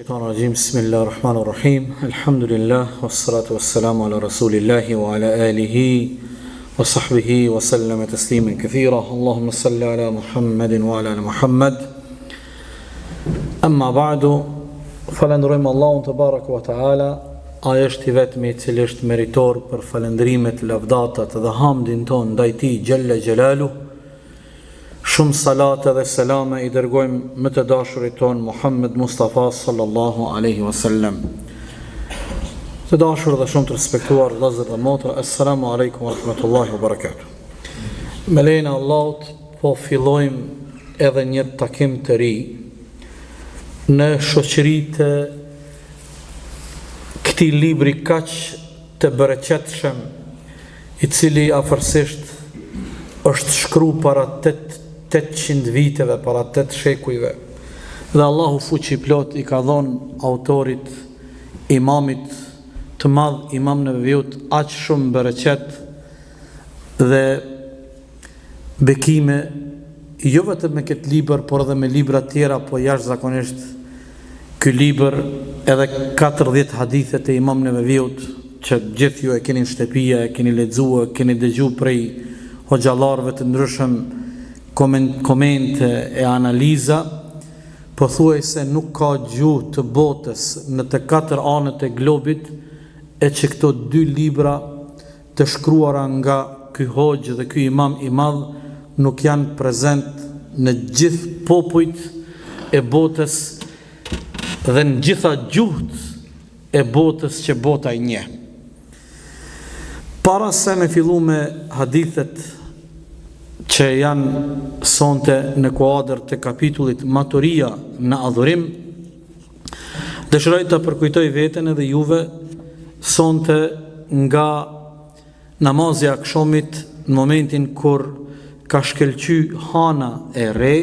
الشيطان الرجيم بسم الله الرحمن الرحيم الحمد لله والصلاة والسلام على رسول الله وعلى آله وصحبه وسلم تسليما كثيرا اللهم صل على محمد وعلى آل محمد أما بعد Falënderojmë Allahun tebareke ve teala, ai është i vetmi i cili është meritor për falënderimet, lavdatat dhe hamdin tonë ndaj tij xhelle xhelaluhu. Shumë salate dhe selame i dërgojmë më të dashurit tonë Muhammed Mustafa sallallahu alaihi wasallam. Të dashur dhe shumë të respektuar vëllezër dhe motra, assalamu alaikum wa rahmatullahi wa barakatuh. Me lejen e Allahut po fillojmë edhe një takim të ri në shoqëri të këtij libri kaq të bereqetshëm, i cili afërsisht është shkru para 800 viteve, para 8 shekujve. Dhe Allahu fuqiplotë i ka dhonë autorit, imamit të madh, imam Neveviut, aq shumë bereqet dhe bekime jo vetëm me këtë libër, por edhe me libra tjera, po jashtëzakonisht ky libër edhe 40 hadithet e Imam Neveviut, që gjithë ju e keni në shtëpia, e keni lexuar, e keni dëgju prej hoxhallarëve të ndryshëm komente e analiza, pothuajse nuk ka gjuhë të botës në të katër anët e globit e që këto dy libra të shkruara nga ky hoxhë dhe ky imam i madh nuk janë prezent në gjithë popujt e botës dhe në gjitha gjuhët e botës që bota i njeh. Para se me fillu me hadithet që janë sonte në kuadër të kapitullit Maturia në adhurim, Dëshiroj ta përkujtoj veten edhe juve sonte nga namazi i akshomit në momentin kur ka shkëlqy hana e re,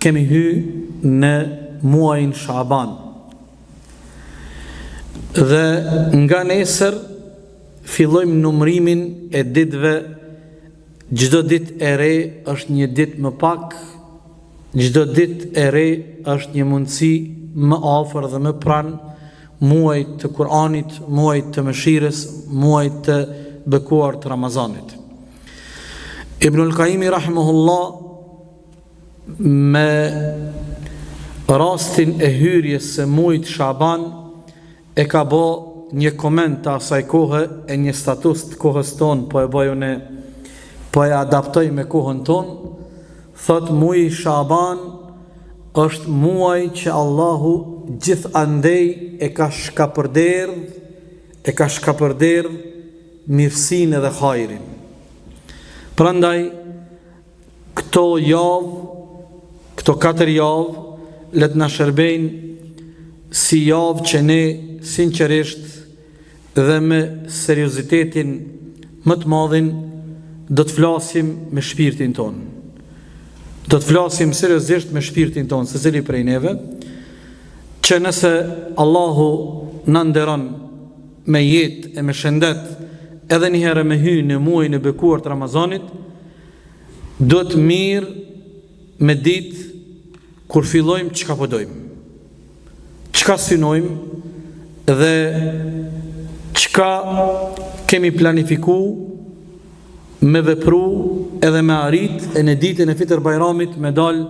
kemi hy në muajin Shaban. Dhe nga nesër fillojmë numrimin e ditëve çdo ditë e re është një ditë më pak Çdo ditë e re është një mundësi më afër dhe më pranë muajit të Kur'anit, muajit të mëshirës, muajit të bekuar të Ramazanit. Ibnul Kajimi rahimahullah me rastin e hyrjes së muajit Shaban E ka bo një koment të asaj kohe e një status të kohës tonë po e boj unë po e adaptoj me kohën tonë thotë muji Shaban është muaj që Allahu gjithandej e ka shkapërderdh e ka shkapërderdh mirësinë edhe hajrin prandaj Këto javë, këto katër javë, le të na shërbejnë si javë që ne sinqerisht dhe me seriozitetin më të madhin do të flasim me shpirtin tonë. Do të flasim seriozisht me shpirtin tonë, secili prej neve, që nëse Allahu na nderon me jetë e me shëndet edhe një herë me hy në muajin e bekuar të Ramazanit, Duhet mirë me ditë kur fillojmë çka po dojmë. Çka synojmë dhe çka kemi planifiku me vepru edhe me arrit e në ditën e Fitër Bajramit me dal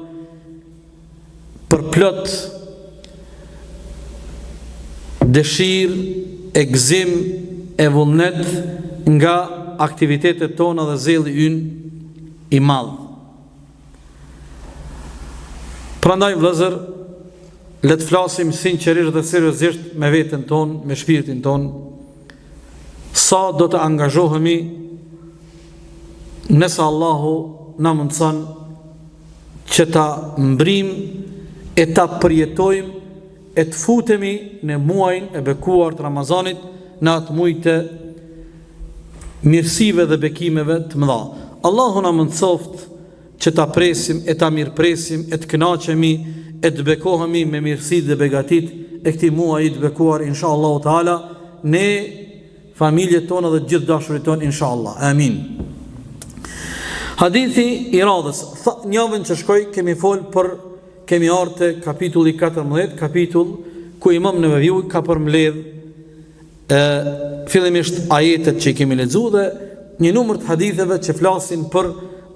përplot dëshirë e gëzim e vullnet nga aktivitetet tona dhe zelli ynë i madh. Prandaj vëllezër, le të flasim sinqerisht dhe seriozisht me veten tonë, me shpirtin tonë, sa do të angazhohemi nëse Allahu na mundëson që ta mbrijmë e ta përjetojmë e të futemi në muajin e bekuar të Ramazanit, në atë muaj të mirësive dhe bekimeve të mëdha. Allahu na mundësoftë që ta presim e ta mirëpresim e të kënaqemi e të bekohemi me mirësitë dhe begatitë e këtij muaji të bekuar inshallahu teala ne familjet tona dhe të gjithë dashurit tonë inshallah. Amin. Hadithi i radhës, tha, javën që shkoi kemi fol për kemi ardhur te kapitulli 14, kapitull. ku Imam Neveviu ka përmbledh e, fillimisht ajetet që i kemi lexu dhe një numër të haditheve që flasin për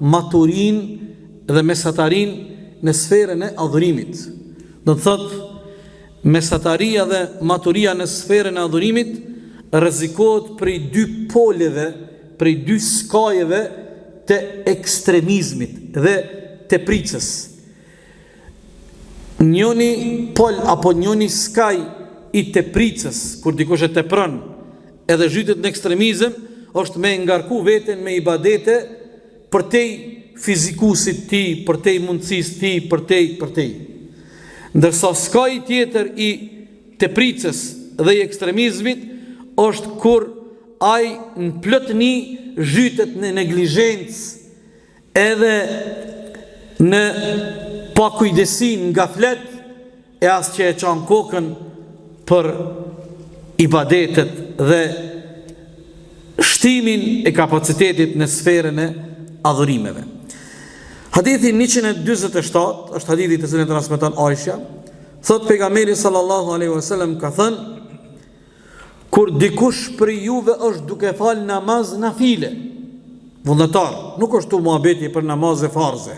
maturinë dhe mesatarinë në sferën e adhurimit. Do të thotë mesataria dhe maturia në sferën e adhurimit rrezikohet prej dy poleve, prej dy skajeve të ekstremizmit dhe tepricës. Njoni pol apo njoni skaj i tepricës, kur dikush e tepron edhe zhytet në ekstremizëm, është me ngarku veten me ibadete përtej fizikusit tij, përtej mundësisë tij, përtej, përtej. Ndërsa skaji tjetër i tepricës dhe i ekstremizmit është kur ai në plotni zhytet në neglizhencë Edhe në pakujdesi në gaflet e as që e çan kokën për ibadetet dhe shtimin e kapacitetit në sferën e adhurimeve. Hadithi 147 është hadithi të cilin transmeton Aisha, thotë pejgamberi sallallahu alaihi wasallam ka thënë Kur dikush prej juve është duke fal namaz nafile, vullnetar, nuk është tu muhabeti për namaze farze.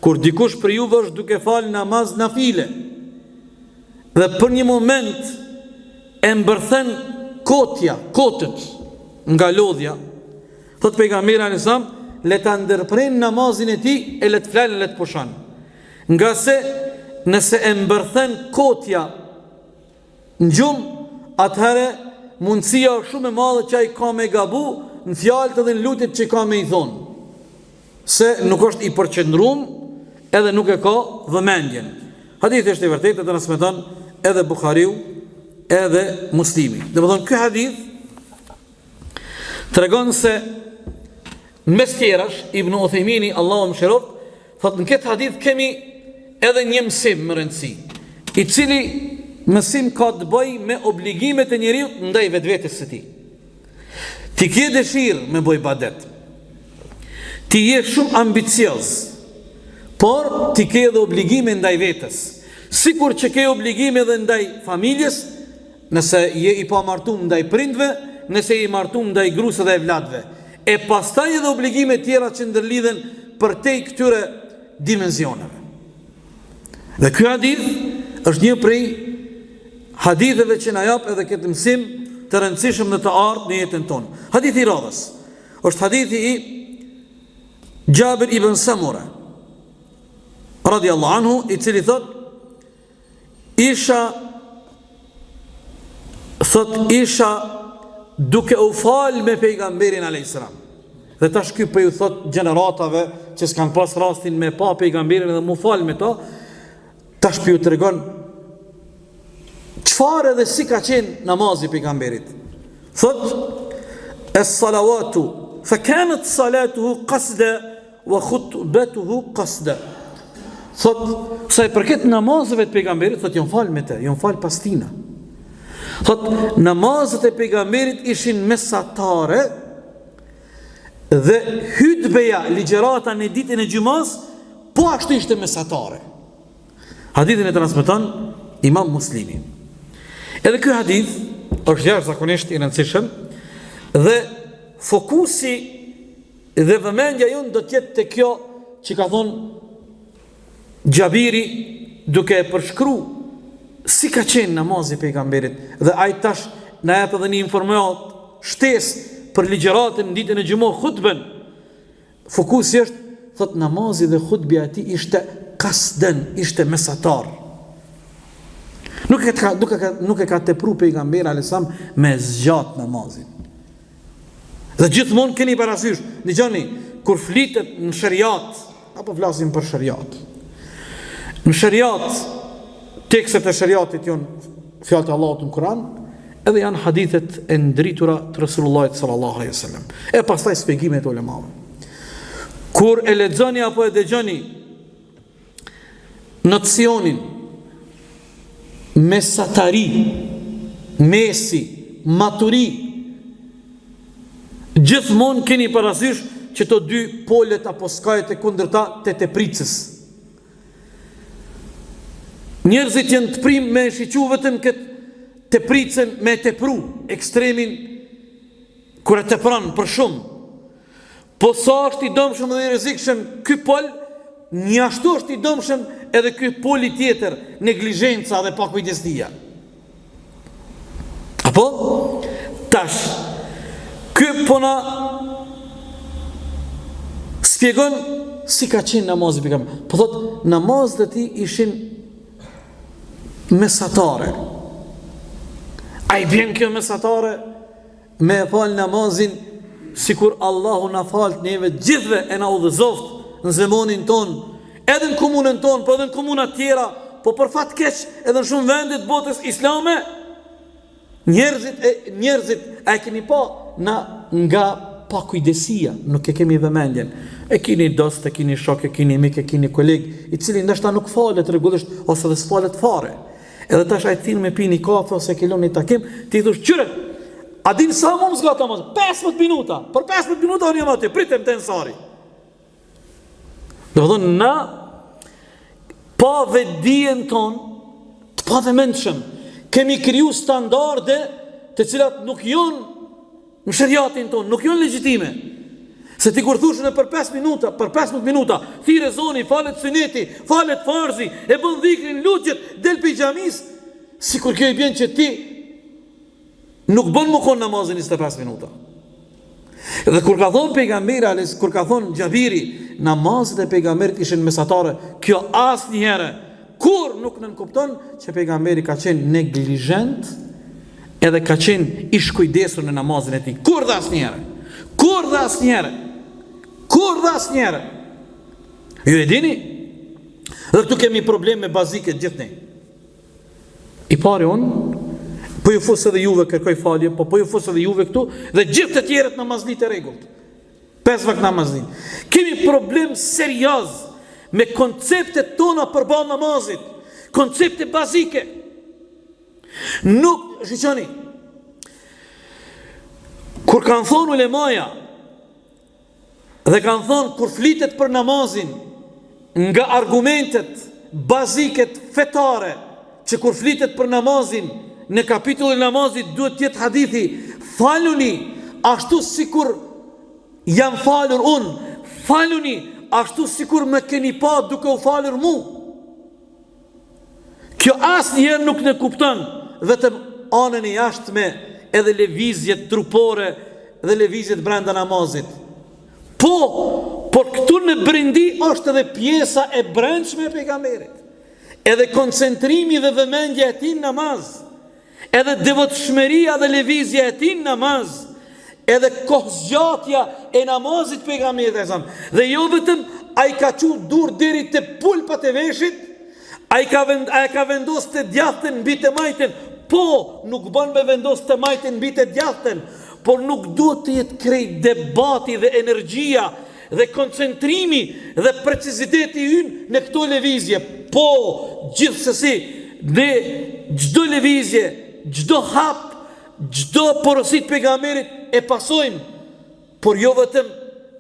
Kur dikush prej juve është duke fal namaz nafile, dhe për një moment e mbërthen kotja, kotët nga lodhja, thotë pejgamberi alejhi selam, le ta ndërpren namazin e tij e le të flen e le të pushon. Ngase nëse e mbërthen kotja Në gjumë, atëherë mundësia është shumë e madhe që ai ka me gabu në fjalët edhe në lutjet që ka me i thonë. Se nuk është i përqendrum edhe nuk e ka vëmendjen. Hadithi është i vërtetë, e transmeton edhe Buhariu edhe Muslimi. Domethënë, ky hadith tregon se mes tjerash, Ibn Uthejmini, Allahu e mëshiroftë, thotë në këtë hadith kemi edhe një mësim me rëndësi, i cili mësim ka të bëjë me obligimet e njeriut ndaj vetvetes së tij. Ti ke dëshirë me bo ibadet. Ti je shumë ambicioz, por ti ke edhe obligime ndaj vetes. Sikur që ke obligime edhe ndaj familjes, Nëse je i pamartum ndaj prindve, nëse je i martum ndaj grusë dhe evladëve. E pastaj edhe obligime tjera që ndërlidhen përtej këtyre dimenzioneve. Dhe ky hadith është një prej haditheve që na jap edhe këtë mësim të rëndësishëm dhe të artë në jetën tonë. Hadithi i radhës është hadithi i Xhabir ibn Samura radiallahu anhu, i cili thotë Isha thot isha duke u fal me pejgamberin alayhis salam. Dhe tash ky po ju thot gjeneratave që s'kan pas rastin me pa pejgamberin dhe mu fal me ta, tash po ju tregon çfarë edhe si ka qenë namazi i pejgamberit. Thot es-salawatu fa kanat salatuhu qasda Wa khutbatuhu qasda. Thot, sa i përket namazeve të pejgamberit, thot jam fal me të, jam fal pas tina. Thot, namazet e pejgamberit ishin mesatare dhe hutbeja, ligjërata në ditën e xhumas, po ashtu ishte mesatare. Hadithin e transmeton Imam Muslimi. Edhe ky hadith është jashtëzakonisht i rëndësishëm dhe fokusi Dhe vëmendja jonë do të jetë te kjo që ka thonë Xhabiri duke e përshkru si ka qenë namazi i pejgamberit dhe ai tash na jep edhe një informatë shtesë për ligjëratën në ditën e xhuma hutben. Fokusi është thot namazi dhe hutbja e tij ishte kasden, ishte mesatar. Nuk e ka nuk e ka nuk e ka tepru pejgamberi alejhi selam me zgjat namazin. Dhe gjithmonë keni parasysh, dëgjoni, kur flitet në sheriat, apo flasim për sheriat. Në sheriat, tekstet e sheriatit janë fjalët e Allahut në Kur'an, edhe janë hadithet e ndritura të Resulullahit sallallahu alaihi wasallam. E pastaj shpjegimet e ulemave. Kur e lexoni apo e dëgjoni nocionin mesatari, mesi, maturi, gjithmonë keni parasysh që të dy polet apo skajet e kundërta të tepricës. Njerëzit janë të prim me e shiqu vetëm këtë tepricën me e tepru, ekstremin kur e tepron për shumë. Po sa është i dëmshëm dhe i rrezikshëm ky pol, njashtu është i dëmshëm edhe ky poli tjetër, neglizhenca dhe pakujdesnia. Apo? Tash, ky po na spjegon si ka qenë namazi i pejgamberit. Po thot, namazet e tij ishin mesatare. A i bjen kjo mesatare me e falë namazin sikur Allahu na faltë neve gjithve e na udhëzoft në zemanin tonë, edhe në komunën tonë, po edhe në komunat tjera, po për fat keq edhe në shumë vende të botës islame, njerëzit e njerëzit a e keni pa na nga pakujdesia, nuk e kemi vëmendjen. E kini dost, e kini shok, e kini mik, e kini koleg, i cili ndoshta nuk falet rregullisht ose dhe s'falet fare. Edhe tash ai thirr me pi një kafe ose ke lënë një takim, ti thosh qyre. A din sa më zgat namaz? 15 minuta. Për 15 minuta unë jam aty, pritem te Ensari. Domethonë na pa vetëdijen tonë, të pavëmendshëm, kemi kriju standarde të cilat nuk jonë Në sheriatin tonë nuk janë legjitime. Se ti kur thush në për 5 minuta, për 15 minuta, thirr ezoni, falet syneti, falet farzi, e bën dhikrin, lutjet, del prej xhamisë, sikur kjo i bjen që ti nuk bën me kon namazin 25 minuta. Dhe kur ka thonë pejgamberi alejhi, kur ka thonë Xhabiri, namazet e pejgamberit ishin mesatare, kjo asnjëherë Kurrë nuk nënkupton që pejgamberi ka qenë neglizhent edhe ka qenë i shkujdesur në namazin e tij. Kurrë dhe asnjëherë. Kurrë dhe asnjëherë. Kurrë dhe asnjëherë. Ju e dini? Dhe këtu kemi probleme bazike gjithë ne. I pari unë, po ju fus edhe juve kërkoj falje, po po ju fus edhe juve këtu dhe gjithë të tjerët namazlitë e rregullt. Pesë vakt namazin. Kemi problem serioz me konceptet tona përballë namazit. Koncepte bazike. Nuk, shiqoni, kur kanë thonë ulemaja, dhe kanë thonë kur flitet për namazin, nga argumentet bazike fetare, që kur flitet për namazin, në kapitullin e namazit duhet të jetë hadithi, faluni ashtu sikur jam falur unë, faluni ashtu sikur më keni pa duke u falur mu. Kjo asnjëherë nuk nënkupton vetëm anën e jashtme edhe lëvizjet trupore dhe lëvizjet brenda namazit. Po, por këtu në brendi është edhe pjesa e brendshme e pejgamberit. Edhe koncentrimi dhe vëmendja e tij në namaz, edhe devotshmëria dhe lëvizja e tij në namaz, edhe kohëzgjatja e namazit pejgamberit alejhi selam. Dhe jo vetëm ai ka çu durt deri te pulpat e veshit, ai ka vend, ai ka vendos të djathtën mbi të majtën. Po, nuk bën me vendos të majtën mbi të djathtën, por nuk duhet të jetë krejt debati dhe energjia dhe koncentrimi dhe preciziteti ynë në këto lëvizje. Po, gjithsesi, ne çdo lëvizje, çdo hap, çdo porosi të pejgamberit e pasojmë, por jo vetëm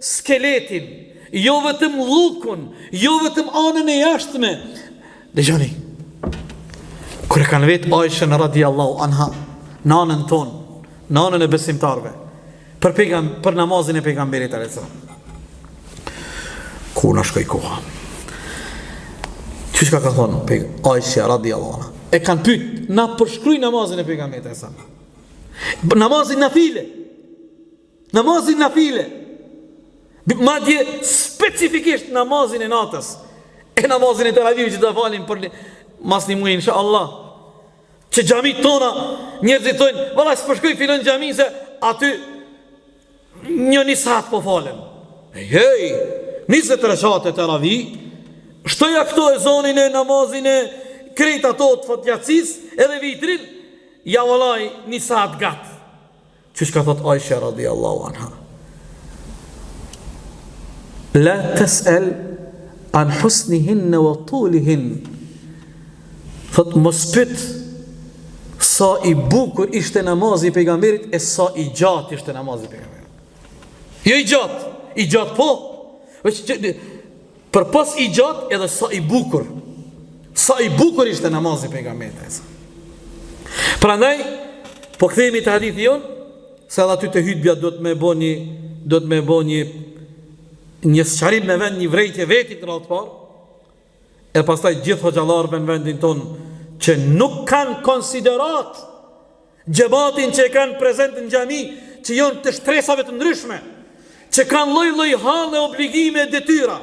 skeletin, jo vetëm llukun, jo vetëm anën e jashtme. Dëgjoni. Kur e kanë vet Aishën radiallahu anha, nanën tonë, nanën e besimtarëve, Për pejgam, për namazin e pejgamberit alejhi selam. Ku na shkoi koha? Çka ka thonë pej Aisha radiallahu anha? E kanë pyet, na përshkruaj namazin e pejgamberit alejhi selam. Namazin nafile. Namazin nafile. Madje specifikisht namazin e natës. E namazin e teravihut që do falim për një, mas një muaj inshallah. Që xhamitë tona, njerëzit thonë, valla s'po shkoj filan xhami se aty një një sahat po falen. Hej, hej, 20 reqate teravi, shtoja këto ezanin e namazin e krejt ato të fatjacisë edhe vitrin, ja vallaj një sahat gat. Qysh ka thot Aisha radiallahu anha. La tes'el an husnihinne wa tulihin. Thot mos pyt sa i bukur ishte namazi i pejgamberit e sa i gjatë ishte namazi i pejgamberit. Jo i gjatë, i gjatë po. Veç që, përpos i gjatë edhe sa i bukur. Sa i bukur ishte namazi i pejgamberit. Prandaj po kthehemi te hadithi jonë, se edhe aty te hytbja duhet me bo një duhet me bo një një sqarim me vend një vrejtje vetit në radhë të parë. E pastaj gjithë hoxhallarëve në vendin tonë që nuk kanë konsideratë xhematin që e kanë prezent në xhami, që janë të shtresave të ndryshme, që kanë lloj-lloj halle, obligime e detyra.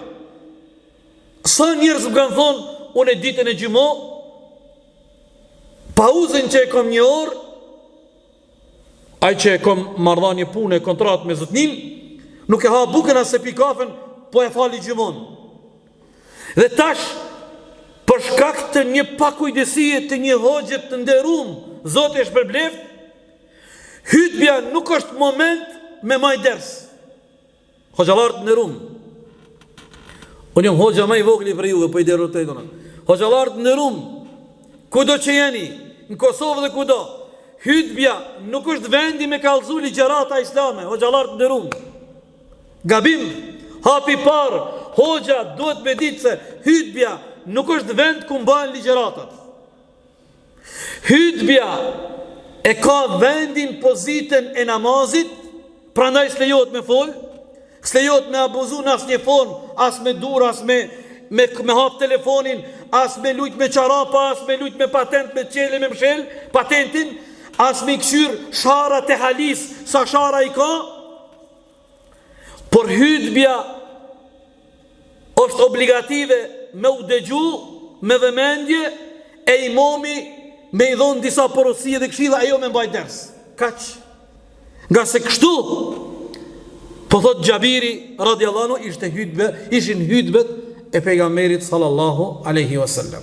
Sa njerëz më kanë thonë, unë ditën e xhuma, pauzën që e kam një orë, ai që e kam marrëdhanie pune e kontratë me zotnin, nuk e ha bukën as e pi kafen, po e fali xhumon. Dhe tash, për shkak të një pakujdesie të një hoxhe të nderum, Zoti e shpërbleft, hytbja nuk është moment me majt ders. Hoxhallarë të nderum. Unë jam hoxha ma i vogli prej juve, po i deroj të dona. Hoxhallarë të nderum. Kudo që jeni, në Kosovë dhe kudo, hytbja nuk është vendi me kallzu ligjërata islame, hoxhallarë të nderum. Gabim, hapi i parë, hoxha duhet me ditë se hytbja nuk është vend ku mbahen ligjëratat. Hytbja e ka vendin pozitën e namazit, prandaj s'lejohet me fol, s'lejohet me abuzu në asnjë formë, as me dur, as me me me hap telefonin, as me lujt me çarapa, as me lujt me patent, me çelë me mshel patentin, as me kqyr sharat e halisë, sa shara i ka. Por hytbja është obligative me u dëgju me vëmendje e imomi me i dhonë disa porosi dhe këshilla e jo me mbajt ders. Kaq. Ngase kështu, po thot Xhabiri, radiallahu anhu, ishte hytbe, ishin hytbet e pejgamberit sallallahu aleyhi wasallam.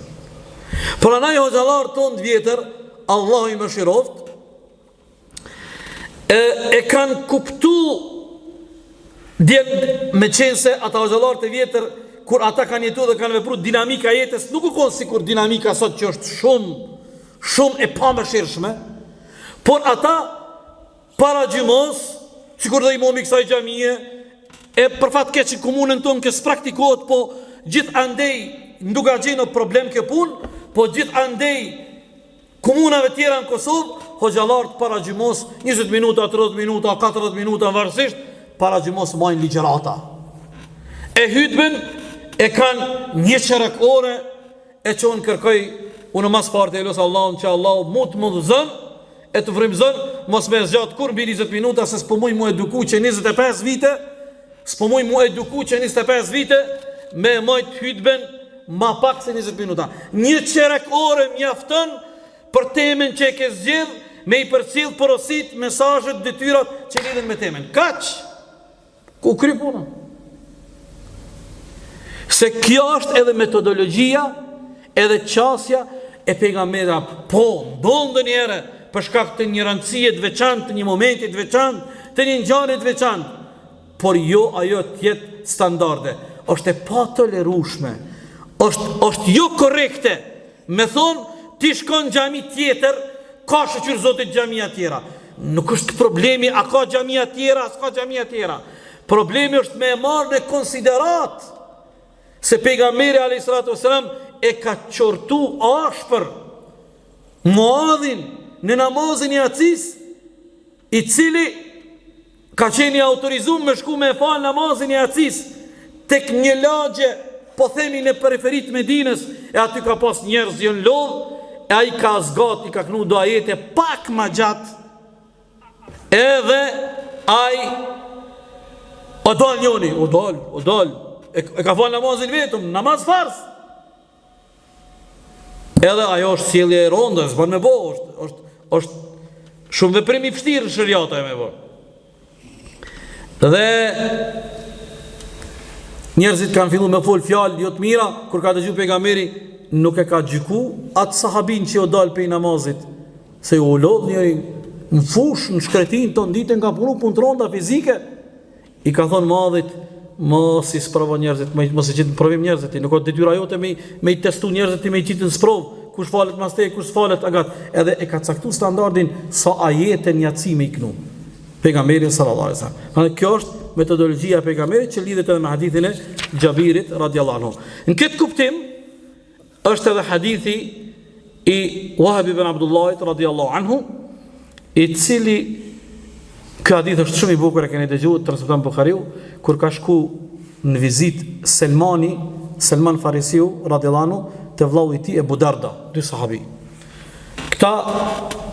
Prandaj hoxhallarët tonë të vjetër, Allahu i mëshiroft, e, e kanë kuptu djem me qenë se ata hoxhallarët e vjetër kur ata kanë jetu dhe kanë vepru dinamika e jetës nuk u konë sikur dinamika sot që është shumë shumë e pamëshirshme por ata para xhumos sikur dhe imomi kësaj xhamie e për fat keq në komunën tonë kjo s'praktikohet po gjithandej në Dukagjin o problem kjo punë po gjithandej Komunave tjera në Kosovë, hoxhallarët para xhumos 20 minuta, 30 minuta, 40 minuta varësisht para xhumos majnë ligjërata. E hytben e kanë një çerek ore e që unë kërkoj unë mas pari e lus Allahun që Allahu mu të m'udhëzon e të frymëzon mos me zgjat kurrë mbi 20 minuta se s'po muj mu eduku që 25 vite s'po muj mu eduku që 25 vite me majt hytben Ma pak se 20 minuta. Një çerek ore mjafton për temën që e ke zgjedh me i përcjell porositë, mesazhet, detyrat që lidhen me temën. Kaq. U kry puna. Se kjo është edhe metodologjia, edhe qasja e pejgamberit. Po, ndodh ndonjëherë për shkak të një rëndësie të veçantë, të një momenti të veçantë, të një ngjarje të veçantë. por jo ajo të jetë standarde. Është e patolerueshme. Është është jo korrekte. Me thon ti shkon në xhami tjetër, ka shyqyr Zotit xhamia tjera. Nuk është problemi a ka xhamia tjera, a s'ka xhamia tjera. Problemi është me e marrë në konsideratë se pejgamberi alayhi salatu wasalam e ka qortu ashpër Muadhin në namazin e jacisë i cili ka qenë i autorizum me shku me e falë namazin e jacisë tek një lagje, po themi në periferi të Medinës, e aty ka pas njerëz janë lodh, e ai ka zgat, i ka knu do ajete pak ma gjatë, edhe ai o dal njoni, o dal, o dal, e, e ka falë namazin vetëm, namaz farz. Edhe ajo është sjellje e rëndë, s'bën me bo, është është është shumë veprim i vështirë në sheriat ajo me bo. Dhe njerëzit kanë fillu me fol fjalë jo të mira, kur ka dëgju pejgamberi nuk e ka gjyku atë sahabin që o dal pej namazit, se u lodh njeri në fushë, në shkretinë, ton ditën ka punu punë të rënda fizike, I ka thonë Muadhit, mos i sprovo njerëzit, mos i qit në provim njerëzit, nuk o detyra jote me, me i testu njerëzit, me i qitë në sprovë, kush falet mas teje, kush s'falet, agat. Edhe e ka caktu standardin sa ajete n'jaci me i knu. Pejgamberi sallallahu alaihi wasallam. Pra kjo është metodologjia e pejgamberit që lidhet edhe me hadithin e Xhabirit radiallahu anhu. Në këtë kuptim. Është edhe hadithi i Wahab ibn Abdullahit radiallahu anhu, i cili ky hadith është shumë i bukur e keni dëgjuar, transmeton Buhariu, kur ka shku në vizitë Selmani, Selman Farisiu radiallahu anhu, te vllau i tij Ebu Darda, dy sahabi. Këta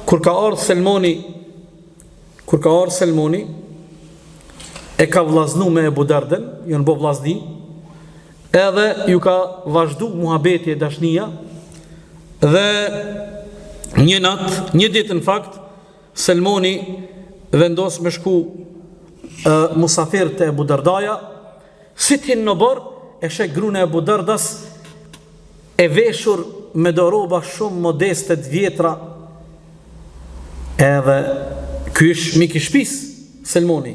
kur ka ardhur Selmani, kur ka ardhur Selmani e ka vllaznu me Ebu Darden, janë bo vllazni, Edhe ju ka vazhdu muhabeti e dashnia dhe një natë, një ditë në fakt, Selmoni vendos me shku e, musafir te Ebu Dardaja, si t'hin në oborr, e sheh grun e Ebu Dardas e veshur me do rroba shumë modeste të vjetra, edhe ky ish mik i shpis, Selmoni,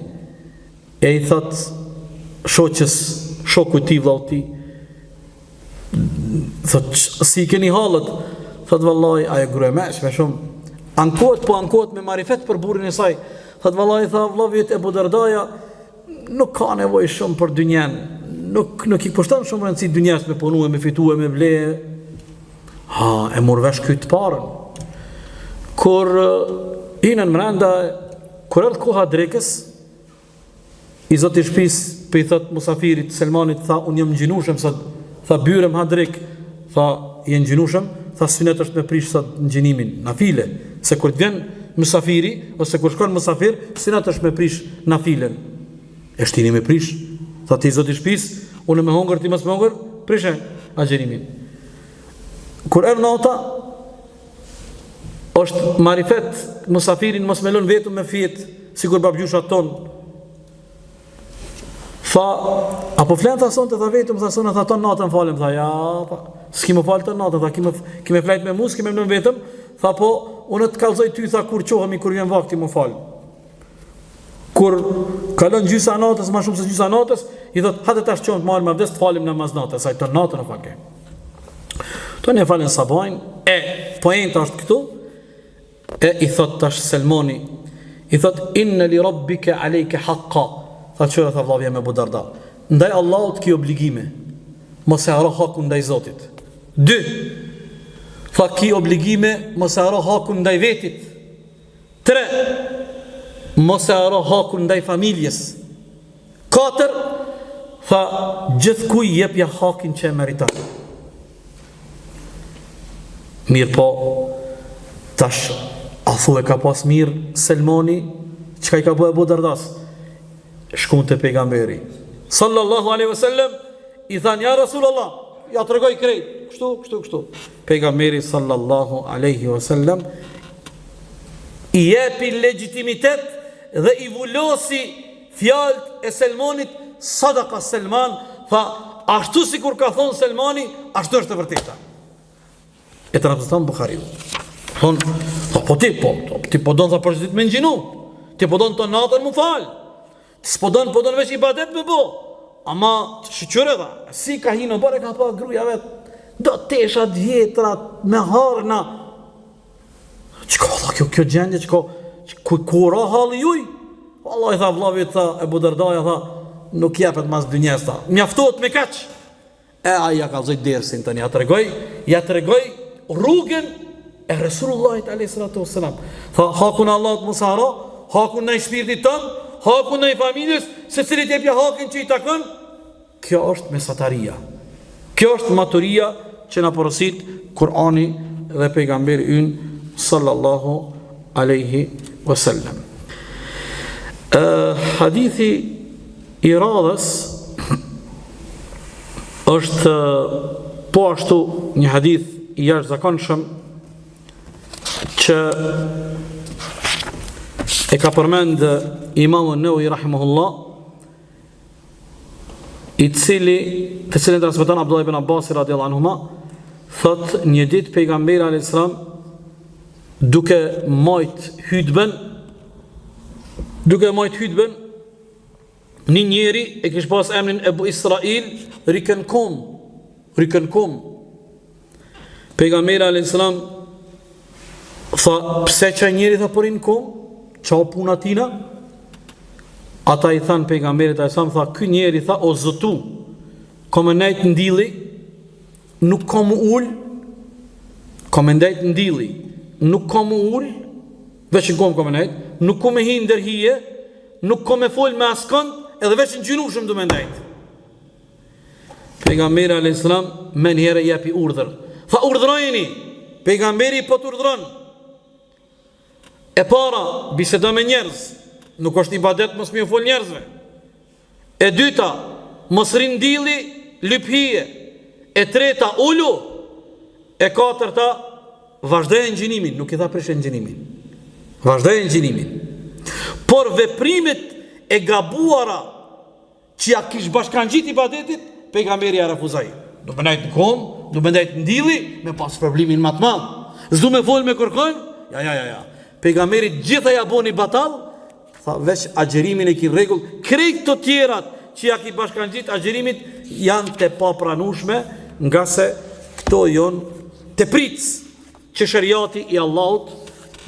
E i thot shoqes, shokut tij, vllaut tij, thot, si i keni hallet? Thot, vallaj, ajo grua e meçme shumë. Ankohet, po ankohet me marifet për burrin e saj. Thot, vallaj, tha, vllavi yt Ebu Dardaja, nuk ka nevojë shumë për dynjen. Nuk, nuk i kushton shumë rëndësi dynjas me punu e me fitu e me ble. Ha, e mur vesh ky të parën. Kur hinën mrenda, kur erdh koha drekës, I zoti i shpisë po i thot musafirit Selmanit tha unë jam ngjinushëm sot, tha byrem ha drekë, tha je ngjinushëm, tha synet është me prish sot ngjinimin, nafile, se kur të vjen musafiri ose kur shkon musafir, synet është me prish nafilen. E shtini me prish, tha ti zoti i shpisë, unë me hongër ti mos me hongër, prishe agjërimin. Kur erdh nata, është marifet musafirin mos me lënë vetëm me fjet sikur babgjyshat ton tha apo flen tha sonte tha vetëm tha sonte tha ton natën falem tha ja tha s'ki me fal ton natën tha ki me ki me flajt me mu s'ki me lënë vetëm tha po unë të kallzoj ty tha kur çohemi kur vjen vakti m'u fal kur kalon gjysa natës më shumë se gjysa natës i thot hajde tash çohem të marrim avdes të falim namaz natës sa ton natën e falke Tani e falën sabajn, e poenta është këtu, e i thot tash Selmani, i thot inna li rabbika alayka haqqa, tha kqyre tha vllavi jem Ebu Darda, ndaj Allahut ki obligime, mos e harro hakun ndaj Zotit. Dy, tha ki obligime, mos e harro hakun ndaj vetit. Tre, mos e harro hakun ndaj familjes. Katër, tha gjithkuj jepja hakin që e meriton. Mirëpo, tash, a thu e ka pas mirë Selmani, çka i ka bo Ebu Dardas? Shkun te pejgamberi. Sallallahu aleyhi ve sellem, i thanë, ja Rasulullah, ja tregoi krejt, kështu, kështu, kështu. Pejgamberi sallallahu aleyhi ve sellem, i jepi legjitimitet dhe i vulosi Fjalët e Selmanit, Sadaka Selman, tha, ashtu sikur ka thonë Selmani, ashtu është e vërteta. E transmeton Buhariu. Thon, tha, po ti, po, po, ti po don tha për çdo ditë me ngjinu. Ti po don ton natën m'u fal. Ti s'po don, po don veç ibadet me bo. Ama shyqyr tha, si ka hi n'oborr e ka pa gruaja vet. Do tesha të vjetra me harna. Çka tha kjo kjo gjendje çka ku ku ra halli juj? Vallahi tha vllavi tha Ebu Dardaja tha nuk jepet mas dynjas tha. Mjaftohet me kaq. E ai ja kallzoi dersin tani ja tregoi, ja tregoi rrugën e Resulullahit alayhi salatu wassalam. Tha hakun e Allahut mos harro, hakun ndaj shpirtit tënd, hakun ndaj familjes, secilit jepja hakin që i takon. Kjo është mesataria. Kjo është maturia që na porosit Kurani dhe pejgamberi ynë sallallahu alaihi wasallam. Ë hadithi i radhës është po ashtu një hadith i jashtëzakonshëm që e ka përmend Imam Nevevi rahimahullah i cili të cilin transmeton Abdullah ibn Abbas radhiyallahu anhuma thot një ditë pejgamberi alayhis salam duke majt hutben duke majt hutben një njeri e kish pas emrin Ebu Israil rike n'kom rike n'kom Pejgamberi alayhis salam tha pse qaj njeri tha po rrin n'kom? Ça puna tina? Ata i thanë pejgamberit alayhis salam tha ky njeri tha o zotu ka me nejt n'dilli nuk ka m'u ul. Ka me ndejt në dilli, nuk ka m'u ul, veç në komë ka me ndejt, nuk ka me hi ndër hije, nuk ka me fol me askënd, edhe veç n'gjynushëm du me ndejt. Pejgamberi a.s. menjëherë jepi urdhër. Tha urdhërojeni, pejgamberi po të urdhëron. E para, bisedo me njerëz, nuk është ibadet mos me ju fol njerëzve. E dyta, mos rri n'dilli, lyp hije. E treta, ulu. E katërta, vazhdoje ngjinimin, nuk i tha prishe ngjinimin. Vazhdoje ngjinimin. Por veprimet e gabuara që ja kish bashkangjit ibadetit, pejgamberi ja refuzoi. Du me nejt në kom, du me nejt në dilli, me pas shpërblimin ma të madh. S'du me fol me kërkon, ja, ja, ja, ja. Pejgamberi gjitha ja boni batall, tha veç agjerimin e ki rregull, krejt të tjerat që ja ki bashkangjit agjërimit janë të papranushme, ngase këto jonë tepricë që sheriati i Allahut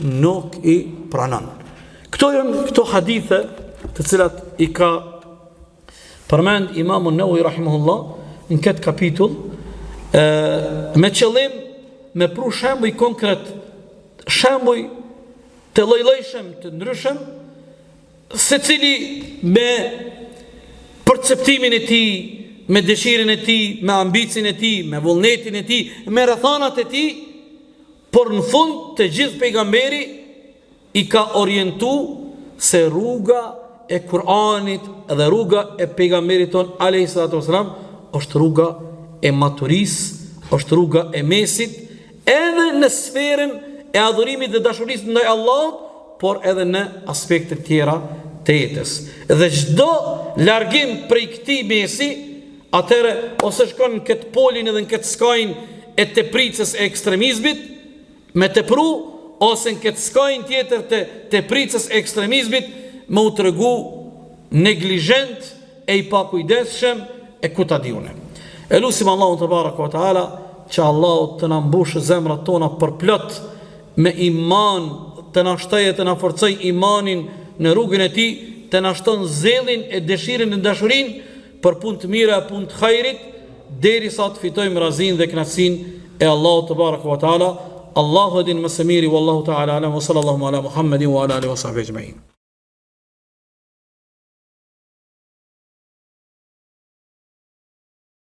nuk i pranon. Këto janë këto hadithe të cilat i ka përmend Imamu Nevevi rahimahullah në këtë kapitull e, me qëllim me pru shembuj konkret, shembuj të llojllojshëm të ndryshëm secili me perceptimin e tij, me dëshirën e tij, me ambicien e tij, me vullnetin e tij, me rrethanat e tij, por në fund të gjithë pejgamberi i ka orientu se rruga e Kur'anit dhe rruga e pejgamberit ton alayhi salatu wasalam është rruga e maturisë, është rruga e mesit, edhe në sferën e adhurimit dhe dashurisë ndaj Allahut, por edhe në aspekte tjera të jetës. Dhe çdo largim prej këtij mesi, atëherë ose shkon në këtë polin edhe në këtë skajin e tepricës e ekstremizmit, me tepru, ose në këtë skajin tjetër të tepricës e ekstremizmit, me u tregu neglizhent e i pakujdesshëm e ku ta di unë. E lusim Allahun tebareke ve teala që Allahu të na mbushë zemrat tona përplot me iman, të na shtojë e të na forcojë imanin në rrugën e tij, të na shton zellin e dëshirën e dashurinë për punë të mira e punë të hajrit, derisa të fitojmë razinë dhe kënaqësinë e Allahut tebareke ve teala. Allahu e din më së miri, wallahu ta'ala alam, wa sallallahu ala Muhammedin wa ala alihi wa sahbihi ajma'in.